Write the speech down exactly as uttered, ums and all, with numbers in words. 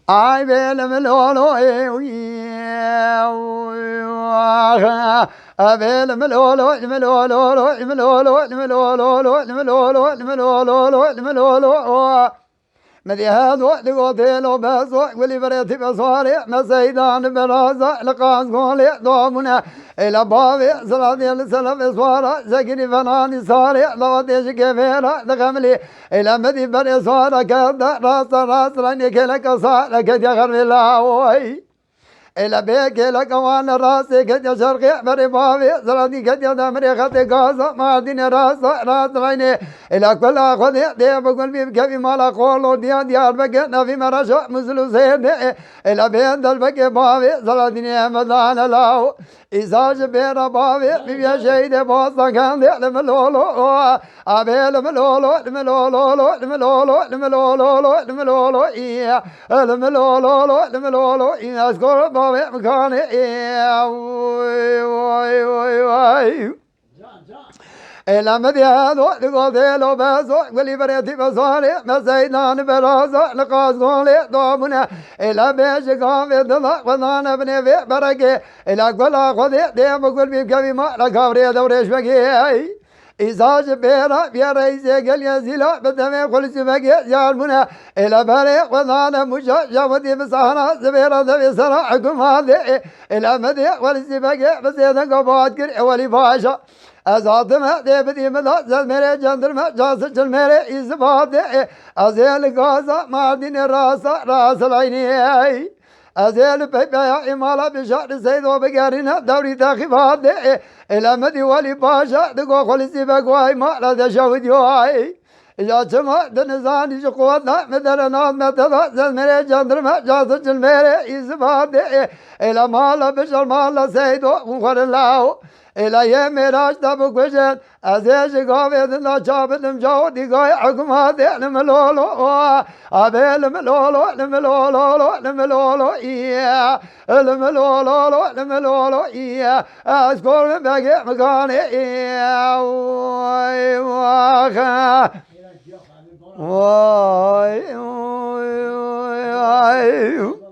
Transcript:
Ay bê li milolo ê wî, ay bê li milolo, li milolo, li milolo, li milolo, li milolo, li milolo, li milolo, li milolo. Min dî hedo li gotê lo bezo, gulî berê tî beswarê, me seydan beraza, li qaz golê dobûne. Êla bavê, ziladê li selefê swara, zekirî fenanî sarê, dawetê ji kêfê re, dixemilî. Êla me dî berê swara kevde, rasta rast reynê kêleke sare ketiye xervê lawoy. Êla bê kêleke wan rastê ketiye şerqê, berê bavê, ziladî ketiye demirê xetê gaza, Mardînê rasta rast reynê. Êla kula Xwedê dê bi gul bî bikevî mala xolo diya Diyarbekir, navî me reşa Muzil û Sêdê. Êla bê delbekê bavê, ziladînê me dane lawo. Îsa ji pê re bavê, bîbîye şehîdê Bostankendê, li milolo, abê li milolo, li milolo, li milolo, li milolo, li milolo, î, li milolo, li milolo, î, ez kor bavê mikanê, î, oy, oy, oy, oy. Êla me dê do, li gotê lo bezo, gulî berê tî bezarê, me seydan beraza, li qaz golê dobûne. Êla bê ji gavê dila, xwedane binê vê berekê. Ela gula Xwedê dê bi gul bî kevî ma la kavrê dewrêş vegê. Îsa ji pê re bê reîsê gelê zîla bi demê xulsî vegê ziyar bûne. Ela berê xwedane muca jawidî bi sahra zivê re devê sera hikûmatê. Ela me dê xulsî vegê bi zêde gabat kir ewelî başa. Ez hatime dê bidî min da zezmêrê cendirme casi çilmêrê îzibatê. Ez ê li gaza Mardînê rasa rasilaynî. Ez ê li peypeya îmala bişarî Seydo bigerîne dewrî texîbatê. Êla min dî welî paşa digo xulîsî veguay mala de şewidyoy. Ya çima dinizanî ji quweta mi dere nat me te da zezmêrê cendirme casi çilmêrê îzibatê. Êla mala bişar mala Seydo hûn xwerin lawo. Êla yê mêraç de bikujin. Ez ê ji gavê din da çabidim cawo dîgayê hikûmatê li milolo. Abê li milolo, li milolo, li milolo, î, li milolo, li milolo, î. Ez kor min begê mikanê, î, oy, wax. Oy, oy, oy, ay.